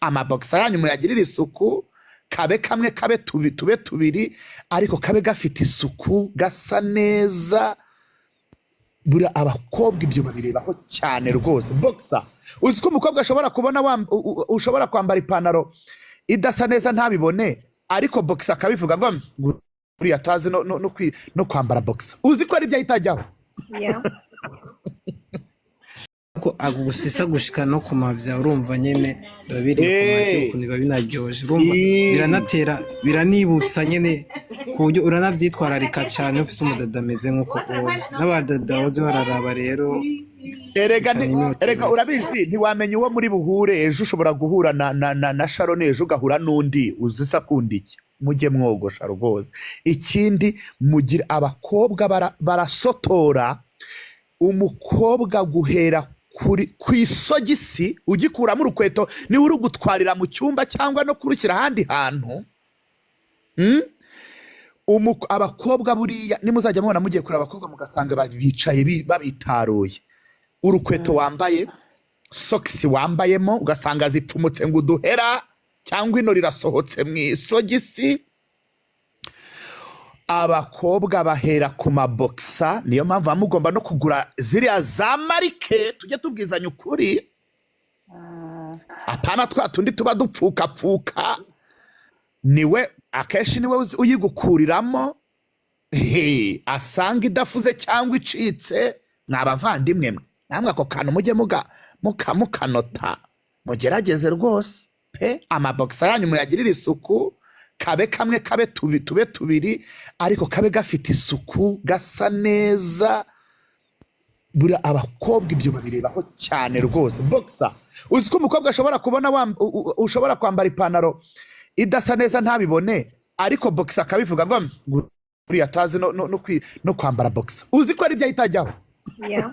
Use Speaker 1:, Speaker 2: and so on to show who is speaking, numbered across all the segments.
Speaker 1: Amabogisa yanyu muyagirire isuku, kabe kamwe, kabe tube tubiri, ariko kabe gafite isuku, gasa neza. Buriya abakobwa ibyo babirebaho cyane rwose. Boxer, uzi ko umukobwa ashobora kubona ushobora kwambara ipantaro idasa neza ntabibone, ariko boxer akabivuga ngo uriya atazi no kwambara boxer. Uzi ko ari byo ahita ajyaho.
Speaker 2: Yeah.
Speaker 3: Ko agusisa gushika no ku mavya, urumva nyene biba biri ku mavya, ukuntu biba binaryoshe, urumva biranatera, biranibutsa nyene, ku buryo uranavyitwararika cane ufise umudada ameze nk'uko ubona n'abadada bahoze bararaba rero.
Speaker 1: Erega
Speaker 3: Reka nimutire.
Speaker 1: Erega urabizi, ntiwamenya uwo muri buhure ejo. Ushobora guhura na Sharon ejo, ugahura n'undi uzi se akunda iki. Mujye mwogosha rwose. Ikindi mugira abakobwa barasotora. Umukobwa guhera kuri ku isogisi ugikuramo urukweto, niba uri gutwarira mu cyumba cyangwa no kurushyira ahandi hantu. Abakobwa buriya nimuzajya mubona mugiye kureba abakobwa, mugasanga bicaye babitaruye urukweto wambaye, sokisi wambayemo, ugasanga zipfumutse ngo uduhera cyangwa ino rirasohotse mu isogisi. Abakobwa bahera ku mabokisa. Niyo mpamvu muba mugomba no kugura ziriya za marike, tujye tubwizanya ukuri, apana twa tundi tuba dupfukapfuka. Niwe akenshi niwe uyigukuriramo. He, asanga idafuze cyangwa icitse. Mwa bavandimwe mwe, namwe ako kantu mujye mukanota, mugerageze rwose pe. Amabogisa yanyu muyagirire isuku, kabe kamwe, kabe tube tubiri, ariko kabe gafite isuku, gasa neza. Buriya abakobwa ibyo babirebaho cyane rwose. Boxer, uzi ko umukobwa ashobora kubona ushobora kwambara ipantaro idasa neza ntabibone, ariko boxer akabivuga ngo uriya atazi no kwambara boxer. Uzi ko ari byo ahita ajyaho.
Speaker 2: Yeah.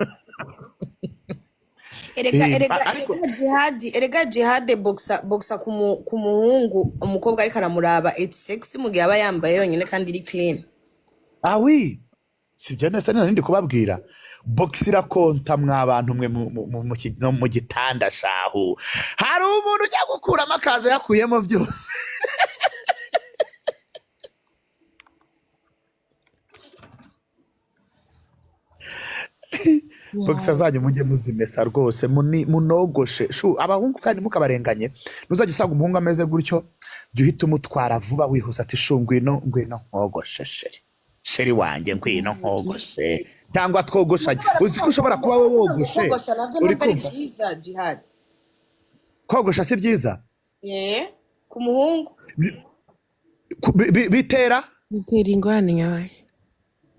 Speaker 2: Erega erega
Speaker 1: ariko
Speaker 2: erega Jihadi, erega Jihade, boxer, boxer ku muhungu, umukobwa ariko aramuraba, it's sexy mu gihe aba yambaye yonyine kandi iri clean.
Speaker 1: Ah oui, sibyo neza nari ndi kubabwira. Boxer irakonta mwa bantu mwe. No mu gitanda shahu, hari umuntu ujya gukuramo akaza yakuyemo byose. Boxer zanyu mujye muzimesa rwose, munogoshe shu. Abahungu kandi mukabarenganye. Ntuzajya usanga umuhungu ameze gutyo, jya uhita umutwara vuba wihuse, ati: "Shu, ngwino, ngwino nkogoshe, chéri, chéri wanjye, ngwino nkogoshe cyangwa twogoshanye." Uzi ko ushobora kuba wowe wogoshe
Speaker 2: Kogosha nabyo
Speaker 1: uri
Speaker 2: ntabwo ari
Speaker 1: kumva
Speaker 2: byiza, Jihad.
Speaker 1: Kogosha si byiza?
Speaker 2: Eh, ku muhungu.
Speaker 1: Bitera
Speaker 4: Bitera ingorane nyabaye.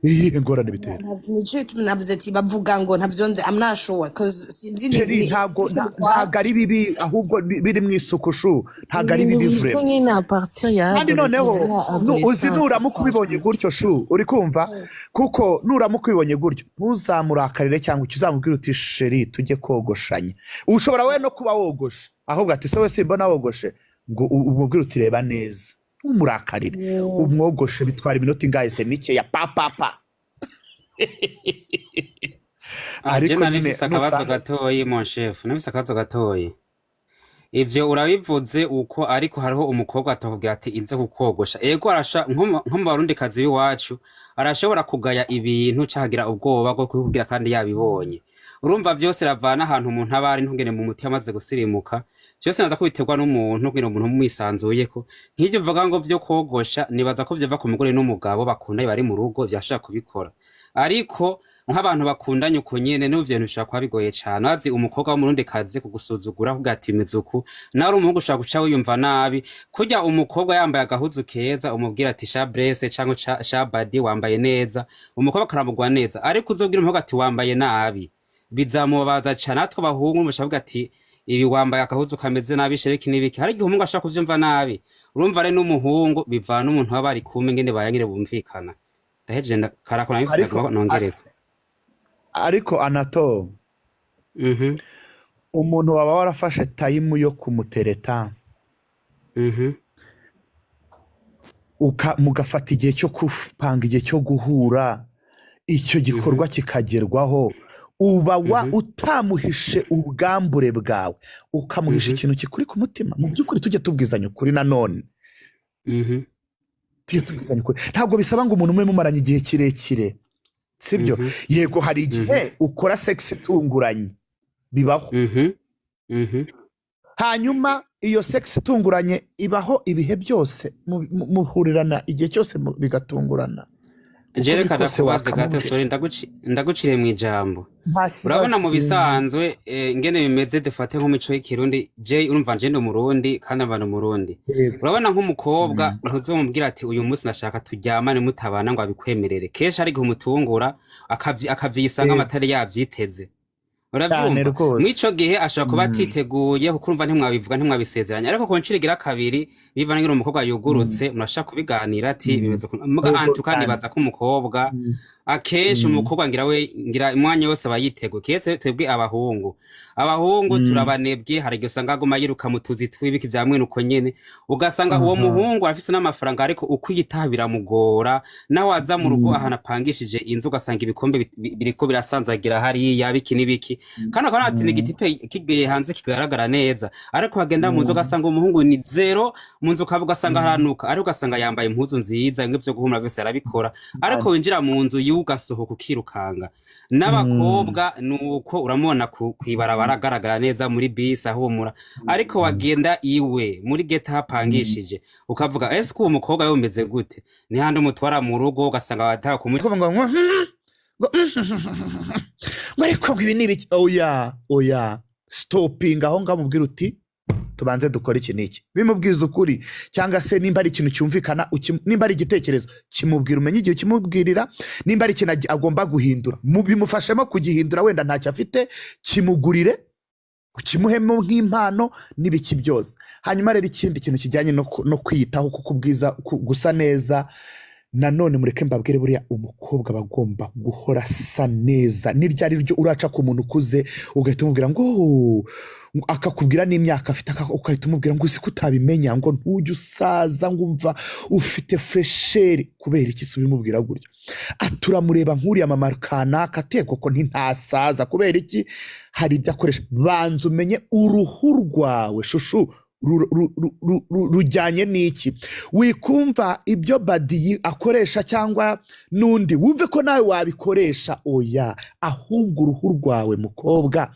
Speaker 1: Iyihe ngorane bitera?
Speaker 2: Nico navuze ati bavuga ngo ntabyo nzi, I'm not sure 'cause sinzi ni
Speaker 1: Chéri,
Speaker 2: ni
Speaker 1: ntabwo
Speaker 2: sinzi bitwara.
Speaker 1: Ntabwo ari bibi, ahubwo biri mu isuku shu, ntabwo ari
Speaker 4: Ibintu
Speaker 1: bibi
Speaker 4: biriko
Speaker 1: vraiment.
Speaker 4: nyene à partir ya
Speaker 1: Kandi noneho uzi
Speaker 4: adolescence.
Speaker 1: nuramuka ubibonye gutyo shu, uri kumva, kuko nuramuka ubibonye gutyo ntuzamurakarire cyangwa icyo, uzamubwira uti: "Chéri, tujye kogoshanya." Ushobora we no kuba wogoshe, ahubwo ati: "Se we simbona wogoshe?" Ngo umubwire uti: "Reba neza." Ntumurakarire, umwogoshe. Bitwara iminota ingahe se? Mikeya, pa pa pa.
Speaker 5: Ah, je
Speaker 1: Ariko
Speaker 5: nari
Speaker 1: nyine
Speaker 5: mfise akabazo
Speaker 1: nusanga
Speaker 5: gatoyi, mon chef, nafise akabazo gatoyi. Ivyo urabivuze uko, ariko hariho umukobwa atakubwira ati inze kukogosha. Ego, arasha nko mu barundikazi b'iwacu arashobora kugaya ibintu cagira ubwoba bwo kubikubwira kandi yabibonye. Urumva vyose biravana ahantu umuntu aba ari, ntugene mu muti amaze gusirimuka. Vyose naza ko biterwa n'umuntu, kugira umuntu mwisanzuyeko. Nk'ivyo uvuga ngo vyo kogosha, nibaza ko vyova ku mugore n'umugabo bakundanye bari mu rugo, vyashobora kubikora. Ariko nk'abantu bakundanye uko nyene, n'ubu ivyo bintu bishobora kuba bigoye cane. Azi umukobwa w'umurundikazi kugusuzugura kugira ati imeze uku, nawe uri umuhungu ushobora guca wiyumva nabi. Kurya umukobwa yambaye agahuzu keza, umubwira ati: "Sha Brese" canke "Sha Badi, wambaye neza", umukobwa akaramugwa neza. Ariko uzobwira umuhungu ati: "Wambaye nabi", bizamubabaza cane. Natwe abahungu mushavuga ati: "Ibi wambaye agahuzu kameze nabi, shereki n'ibiki", hari igihe umuhungu ashobora kuvyumva nabi. Urumva rero n'umuhungu bivana n'umuntu baba bari kumwe, ingene bayangire bumvikana. Ndahejeje karako nari mfise.
Speaker 1: Ariko
Speaker 5: nagomba nongereko.
Speaker 1: Ariko Anato, umuntu waba warafashe time yo kumutereta, mugafata igihe cyo gupanga igihe cyo guhura, icyo gikorwa kikagerwaho. Uba wa utamuhishe ubwambure bwawe, ukamuhisha ikintu kikuri ku mutima. Mu by'ukuri tujye tubwizanya ukuri nanone, tujye tubwizanya ukuri. Ntabwo bisaba ngo umuntu umwe mumaranye igihe kirekire, sibyo? Yego, hari igihe ukora sex itunguranye, bibaho. Hanyuma iyo sex itunguranye ibaho ibihe byose, muhurirana igihe cyose, bigatungurana. Uko
Speaker 5: Je
Speaker 1: biri
Speaker 5: reka
Speaker 1: kose
Speaker 5: ndakubaze gato.
Speaker 1: wakamubwira.
Speaker 5: Sorry, ndaguciriye mu ijambo.
Speaker 1: Nta
Speaker 5: Urabona, mu
Speaker 1: kibazo.
Speaker 5: bisanzwe ingene bimeze, dufate nk'umuco w'ikirundi. Je urumva nje ndi umurundi kandi abantu umurundi. Urabona, nk'umukobwa ntuzomubwira ati: "Uyu munsi ndashaka turyamane," mutabana ngo abikwemerere. Kenshi hari igihe umutungura akavyisanga amatari yavyiteze.
Speaker 1: Cyane.
Speaker 5: Uravyumva?
Speaker 1: Rwose.
Speaker 5: Mw'ico gihe ashobora kuba atiteguye, kuko urumva ntimwabivuga, ntimwabisezeranya. Ariko ku nshuro igira kabiri, bivana n'ingene umukobwa yugurutse, murashaka kubiganira ati: "Bimeze uku." Muga antuka nibaza ko umukobwa akenshi, umukobwa ngira we ngira umwanya wose aba yiteguye. Kese twebwe abahungu turabanebwe. Hari igihe usanga aguma yiruka mu tuzi tw'ibiki vya mwene uko nyene, ugasanga uwo muhungu arafise n'amafaranga, ariko ukwiyitaho biramugora. Nawe waza mu rugo ahantu apangishije inzu, ugasanga ibikombe biriko birasanzagira hariya, biki n'ibiki, kandi akaba ati ni igitipe kigiye hanze kigaragara neza, ariko wagenda mu nzu ugasanga umuhungu ni zéro mu nzu, ukaba ugasanga haranuka, ariko ugasanga yambaye impuzu nziza, bimwe vyo guhumura byose arabikora, ariko winjira mu nzu yiwe ugasohoka ukirukanga. N'abakobwa nuko, uramubona kw'ibarabara agaragara neza, muri bisi ahumura, ariko wagenda iwe muri geta hapangishije ukavuga: "Ese ko uwo mukobwa we bumeze gute?" Ni handi umutwara mu rugo ugasanga bataka kumu
Speaker 1: Kuvuga ngo ariko ngo ibi ni ibiki? Oya, oya, stopping aho ngaho, mubwira uti: "Tubanze dukore iki n'iki." Bimubwiza ukuri, cyangwa se nimba ari ikintu cyumvikana, nimba ari igitekerezo kimubwira, umenye igihe ukimubwirira. Nimba ari ikintu agomba guhindura, bimufashemo kugihindura. Wenda ntacyo afite, kimugurire, ukimuhemo nk'impano n'ibiki byose. Hanyuma rero ikindi kintu kijyanye no kwiyitaho, kuko ubwiza, gusa neza, nanone mureke mbabwire, buriya umukobwa aba agomba guhora asa neza. N'iryo ari ryo uraca ku muntu ukuze, ugahita umubwira ngo: "Oh," akakubwira n'imyaka afite, ugahita umubwira ngo: "Uzi ko utabimenya, ngo ntujye usaza, ngo umva ufite fraîcheur." Kubera iki se ubimubwira gutyo? Turamureba nk'uriya mama kanaka ateka ko ntasaza. Kubera iki? Hari ibyo akoresha. Banza umenye uruhu rwawe, chouchou, rujyanye n'iki. Wikumva ibyo badiyi akoresha cyangwa n'undi, wumve ko nawe wabikoresha. Oya, ahubwo uruhu rwawe, mukobwa,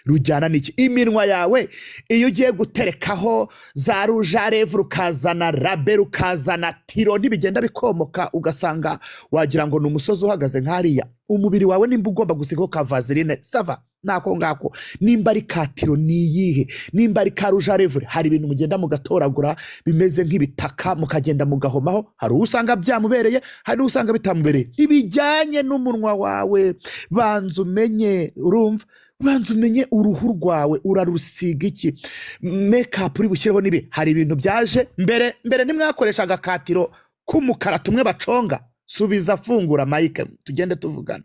Speaker 1: rujyana n'iki? Iminwa yawe, iyo ugiye guterekaho za rouge à lèvres, ukazana Label, ukazana tiro, ntibigenda bikomoka, ugasanga wagira ngo ni umusozi uhagaze nk'hariya. Umubiri wawe, nimba ugomba gusigaho ka Vaseline, ça va nako ngako. Nimba ari katiro, ni iyihe? Nimba ari ka rouge à lèvres, hari ibintu mugenda mugatoragura bimeze nk'ibitaka, mukagenda mugahomaho. Hari uwo usanga byamubereye, hari n'uwo usanga bitamubereye. Ntibijyanye n'umunwa wawe. Banza umenye, urumva, banza umenye uruhu rwawe urarusiga iki, makeup uri bushyireho n'ibi. Hari ibintu byaje mbere. Mbere ntimwakoreshaga akatiro k'umukara tumwe baconga? Subiza, fungura mike tugende tuvugana.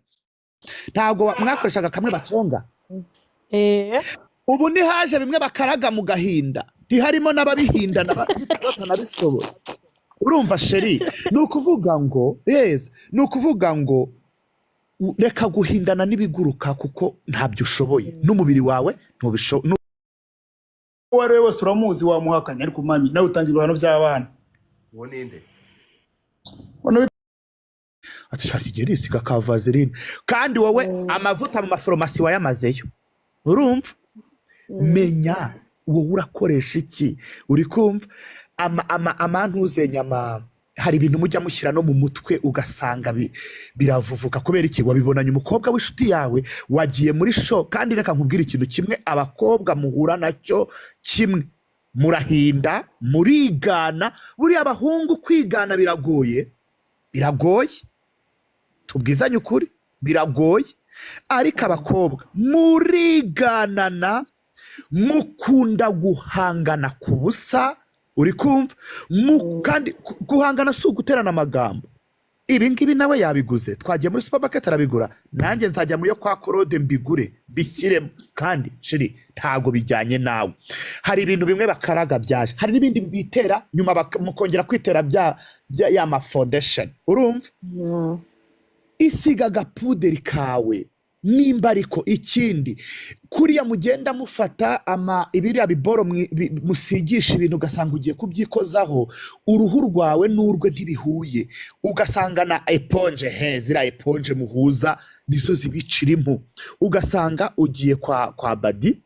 Speaker 1: Ntabwo mwakoreshaga kamwe baconga?
Speaker 4: Eh.
Speaker 1: Ubu ntihaje bimwe bakaraga mu gahinda? Ntiharimo n'ababihindana batanabishoboye? Urumva chérie, ni ukuvuga ngo, yes, ni ukuvuga ngo reka guhindana n'ibiguruka, kuko ntabyo ushoboye n'umubiri wawe ntubishoboye.
Speaker 6: Uwo ari we wese uramuzi, wamuhakanya, ariko mami nawe utanga ibihano by'abana.
Speaker 7: Uwo ninde?
Speaker 6: Ono.
Speaker 1: Ati: "Shaka igihe nisiga ka Vaseline." Kandi wowe amavuta mu maforomasi wayamazeyo. Urumva, menya wowe urakoresha iki. Uri kumva, ama amantuzenya ama hari ibintu mujya mushyira no mu mutwe, ugasanga biravuvuka. Kubera iki? Wabibonanye umukobwa w'inshuti yawe, wagiye muri show. Kandi reka nkubwire ikintu kimwe abakobwa muhura nacyo kimwe: murahinda, murigana. Buriya abahungu kwigana biragoye, biragoye, tubwizanye ukuri, biragoye. Ariko abakobwa muriganana, mukunda guhangana ku busa. Uri kumva? Kandi guhangana si uguterana amagambo. Ibi ngibi nawe yabiguze, twagiye muri supermarket arabigura, nanjye nzajya mu yo kwa Claude mbigure mbishyiremo. Kandi chérie, ntabwo bijyanye nawe. Hari ibintu bimwe bakaraga byaje, hari n'ibindi bitera nyuma, mukongera kwitera bya ya ma foundation. Urumva, isiga agapuderi kawe. Nimba ariko ikindi kuriya mugenda mufata ama ibiriya biboro musigisha ibintu, ugasanga ugiye kubyikozaho, uruhu rwawe n'urwe ntibihuye, ugasanga na éponge, he ziriya éponge muhuza nizo zibicira impu. Ugasanga ugiye kwa Badi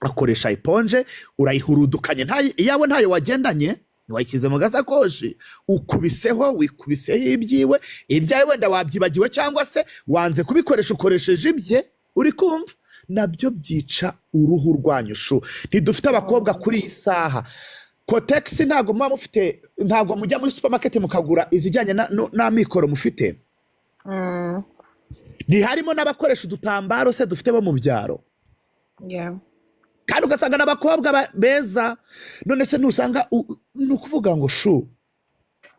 Speaker 1: akoresha éponge, urayihurudukanye, iyawe ntayo wagendanye, wayishyize mu gasakoshi, ukubiseho, wikubiseho ibyiwe, ibyawe wenda wabyibagiwe cyangwa se wanze kubikoresha, ukoresheje ibye. Uri kumva nabyo byica uruhu rwanyu shu. Ntidufite abakobwa kuri iyi saha Kotex ntabwo muba mufite, ntabwo mujya muri supermarket mukagura izijyanye n'amikoro mufite. Ntiharimo n'abakoresha udutambaro se dufite bo mu byaro?
Speaker 2: Yeah.
Speaker 1: Kandi ugasanga n'abakobwa beza. None se ntusanga ni ukuvuga ngo shu,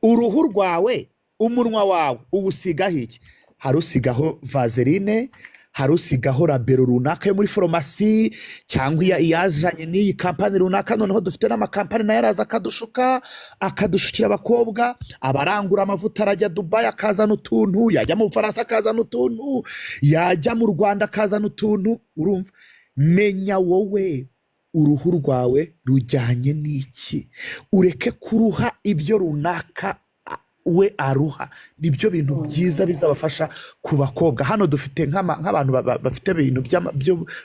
Speaker 1: uruhu rwawe, umunwa wawe uwusigaho iki? Hari usigaho vaseline, hari usigaho Labello runaka yo muri farumasi cyangwa iyazanye n'iyi kampani runaka. Noneho dufite n'amakampani nayo araza akadushuka, akadushukira abakobwa. Abarangura amavuta arajya Dubayi akazana utuntu, yajya mu Bufaransa akazana utuntu, yajya mu Rwanda akazana utuntu. Urumva, menya wowe uruhu rwawe rujyanye n'iki, ureke kuruha ibyo runaka we aruha. Nibyo bintu byiza bizabafasha ku bakobwa. Hano dufite nk'abantu bafite ibintu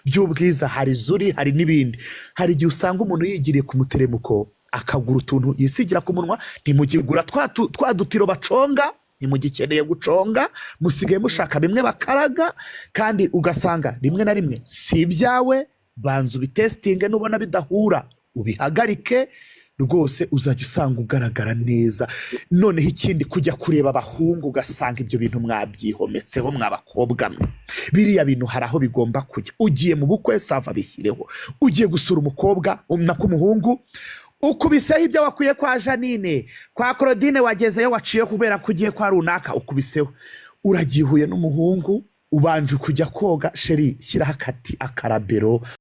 Speaker 1: by'ubwiza, hari Zuri, hari n'ibindi. Hari igihe usanga umuntu yigiriye ku muteremuko akagura utuntu yisigira ku munwa. Ntimugigura twa dutiro baconga, ntimugikeneye guconga, musigaye mushaka bimwe bakaraga, kandi ugasanga rimwe na rimwe si ibyawe. Banza ubitesitinge, nubona bidahura ubihagarike rwose, uzajya usanga ugaragara neza. Noneho ikindi, kujya kureba abahungu ugasanga ibyo bintu mwabyihometseho, mwabakobwa mwe. Biriya bintu hari aho bigomba kujya. Ugiye mu bukwe, ça va, bishyireho. Ugiye gusura umukobwa, nako umuhungu, ukubiseho ibyo wakwiye kwa Janine, kwa Claudine, wagezeyo waciye kubera ko ugiye kwa runaka, ukubiseho. Uragiye uhuye n'umuhungu, ubanje kujya koga, chéri, shyiraho akati akarabero.